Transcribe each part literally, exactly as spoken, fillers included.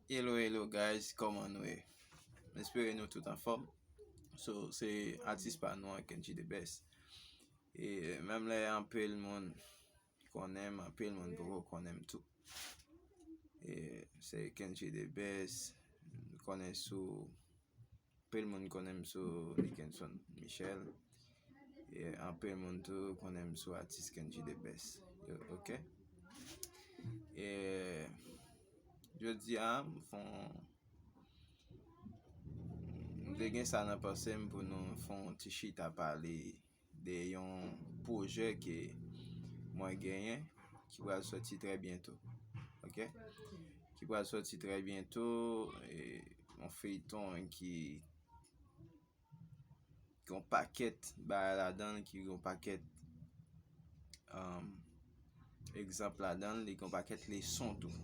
Hello, hello guys, kòman nou ye? M espere nou tout anfòm. So, se atis pa nou an, Kendji The Best. E menm lè anpil moun konnen m, anpil moun poko konnen m tou. E se Kendji The Best, konnen sou, anpil moun konnen m sou Nickenson Michel. E anpil moun tou konnen m sou atis Kendji The Best. Yo, ok. E jodi a, m fon, m te gen sa nan panse m pou nou fon ti chita pale de yon pwojè ke mwen genyen ki pral sòti trè byento. Ok? Ki pral sòti trè byento, e, yon feyton ki gen yon pakèt bagay ladan l, ki gen yon pakèt, um, egzanp ladan l, li gen yon pakèt leson tou.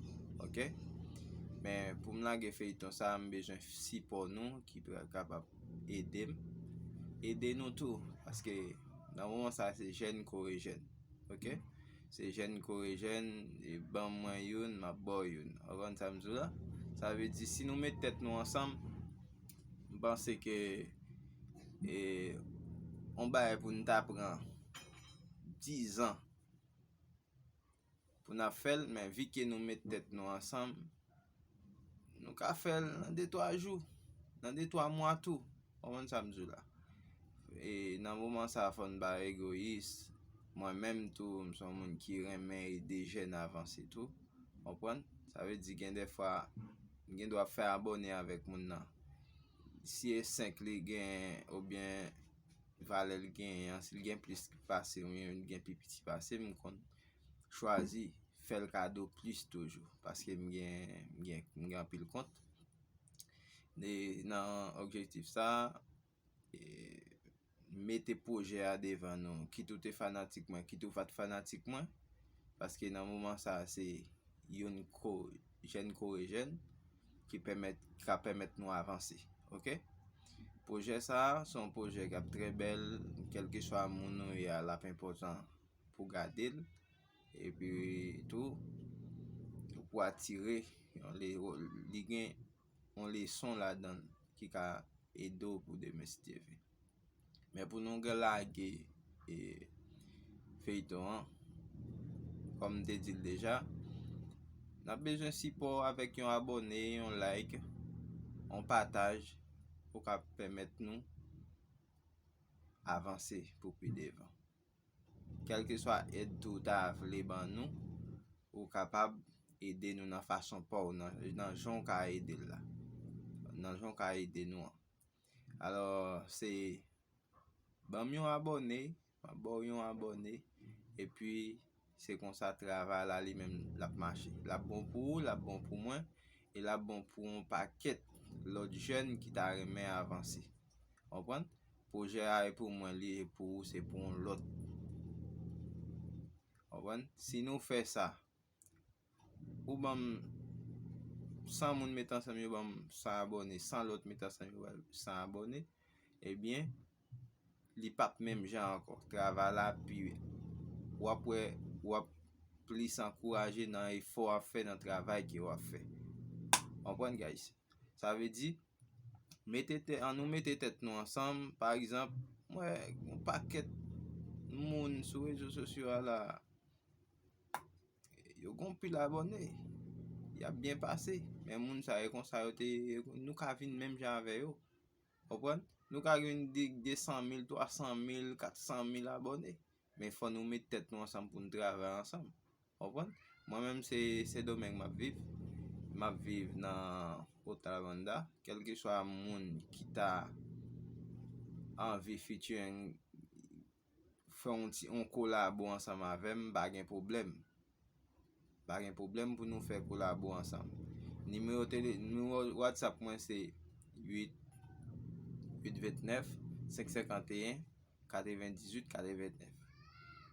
Ok? Men pou m lage feyton sa, m bezwen sipò nou ki pral kapab ede m. Ede nou tou, paske nan moman sa, se jèn kore jèn. Ok? Se jèn kore jèn, e ban mwen youn, m ap ba w youn. Ou konprann sa m di w la? Sa vle di, si nou met tèt nou ansanm, m panse ke, e, yon bagay pou n ta pran dizan pou n ap fè l, men vi ke nou met tèt nou ansanm, nou ka fè l nan de twa jou, nan de twa mwa tou. Ou konprann sa m di w la? E nan moman sa, fò n pa egoyis. Mwen menm tou, m se yon moun ki renmen ede jèn avanse tou. Konprann? Sa vle di gen de fwa, m gen dwa fè abòne avèk moun nan. Si e senk li gen, oubyen valè l genyen an, si l gen plis pase m, oubyen l gen pi piti pase m, m konn chwazi fè l kado plis toujou, paske m gen, m gen, m gen anpil kont. E nan objektif sa, e, mete pwojè a devan nou, kit ou te fanatik mwen, kit ou pa t fanatik mwen, paske nan moman sa, se youn ko-, jèn kore jèn ki pèmèt, ka pèmèt nou avanse. Ok? Pwojè sa, se yon pwojè k ap trè bèl, kèlkeswa moun ou ye a, l ap enpòtan pou gade l. Epi tou, pou atire, yon le-, li gen yon leson ladan l ki ka ede w pou demen, si Dye vle. Men pou nou gen lage, e, feyton an, kòm m te di l deja, n ap bezwen sipò avèk yon abòne, yon like, yon pataj, pou ka pèmèt nou avanse pou pi devan. Kèlkeswa èd tou w ta vle ban nou, ou kapab ede nou nan fason pa w, nan, nan jan w ka ede l la. Nan jan w ka ede nou an. Alò, se ban m yon abòne, m ap ba w yon abòne, epi se konsa travay la li menm l ap mache. L ap bon pou ou, l ap bon pou mwen, e l ap bon pou yon pakèt lòt jèn ki ta renmen avanse. Konprann? Pwojè a e pou mwen, li e pou ou, se pou yon lòt. Konprann? Si nou fè sa, ou ban m san moun met ansanm, yo ban m san abòne, san lòt met ansanm, yo ban m san abòne, ebyen, li p ap menm jan ankò. Travay la pi, w ap wè, w ap plis ankouraje nan efò w ap fè, nan travay ke w ap fè. Konprann, guys? Sa vle di, mete tè-, ann nou mete tèt nou ansanm. Pa egzanp, m wè yon pakèt moun sou rezo sosyo a la, yo gon pil abòne, y ap byen pase. Men moun sa yo konsa yo te, nou ka vin menm jan avè yo. Konprann? Nou ka gen de, de san mil, twa san mil, kat san mil abòne. Men fò nou met tèt nou ansanm pou nou travay ansanm. Konprann? Mwen menm se Sendomeng m ap viv. M ap viv nan Otalbanda. Kèlkeswa moun ki ta anvi featuring, fè yon ti, yon kolabo ansanm avè m, pa gen pwoblèm. Pa gen pwoblèm pou nou fè kolabo ansanm. Nimewo tele-, nimewo WhatsApp mwen se uit, uit vennèf, senk senkanteyen, katrevendizuit, katrevenèf.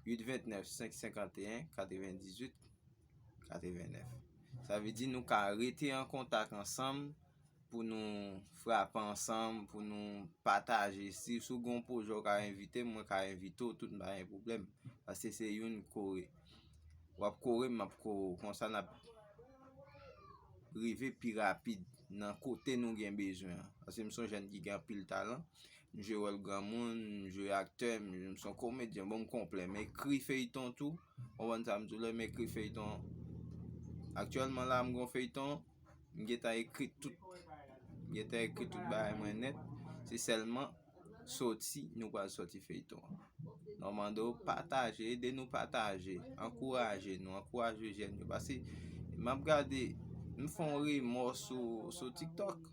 Uit vennèf, senk senkanteyen, katrevendizuit, katrevenèf. Sa vle di nou ka rete an kontak ansanm pou nou frape ansanm, pou nou pataje. Si, si w gen yon pwojè w ka envite m, mwen ka envite w, tout m pa gen pwoblèm. Paske se youn kore. W ap kore m, m ap kore w. Konsa n ap rive pi rapid nan kote nou gen bezwen an. Paske m se yon jèn ki gen anpil talan, m jwe wòl granmoun, m jwe aktè, m se yon komedyen, bon, m konplè. M ekri feyton tou, w konprann sa m di w la, m ekri feyton. Aktyèlman la, m gen yon feyton, m gentan ekri tout, m gentan ekri tout bagay mwen nèt. Se sèlman soti, nou pral soti feyton an. Normando, pataje, ede nou pataje, ankouraje nou, ankouraje jèn yo. Paske m ap gade, m fè yon remò sou, sou TikTok.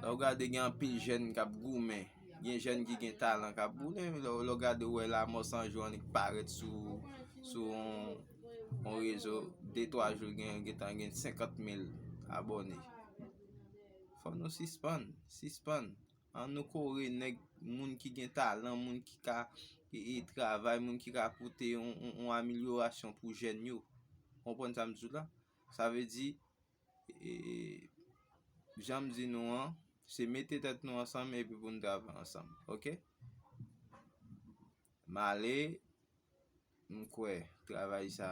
Lè w gade, gen anpil jèn k ap goumen, gen jèn ki gen talan k ap goumen. Lè w, lè w gade, w wè Lamò San Jou annik parèt sou, sou yon, yon rezo, de twa jou, gen, gentan gen senkant mil abòne. Fò nou sispann, sispann. An nou kore nèg, moun ki gen talan, moun ki ka e, e, travay, moun ki ka pote yon, yon, yon amelyorasyon pou jèn yo. Konprann sa m di w la? Sa vle di, e, jan m di nou an, se mete tèt nou ansanm epi pou n travay ansanm, oke? M ale, m kwè travay sa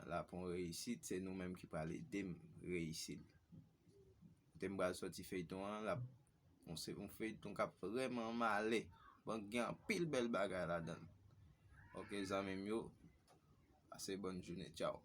la pou yon reyisit, se nou menm ki pral ede m reyisi l. Kote m pral soti feyton an, l ap, yon se, yon feyton k ap vrèman male. Bon, gen anpil bèl bagay ladan l. Oke, zanmi m yo, pase bòn jounen, tchaw.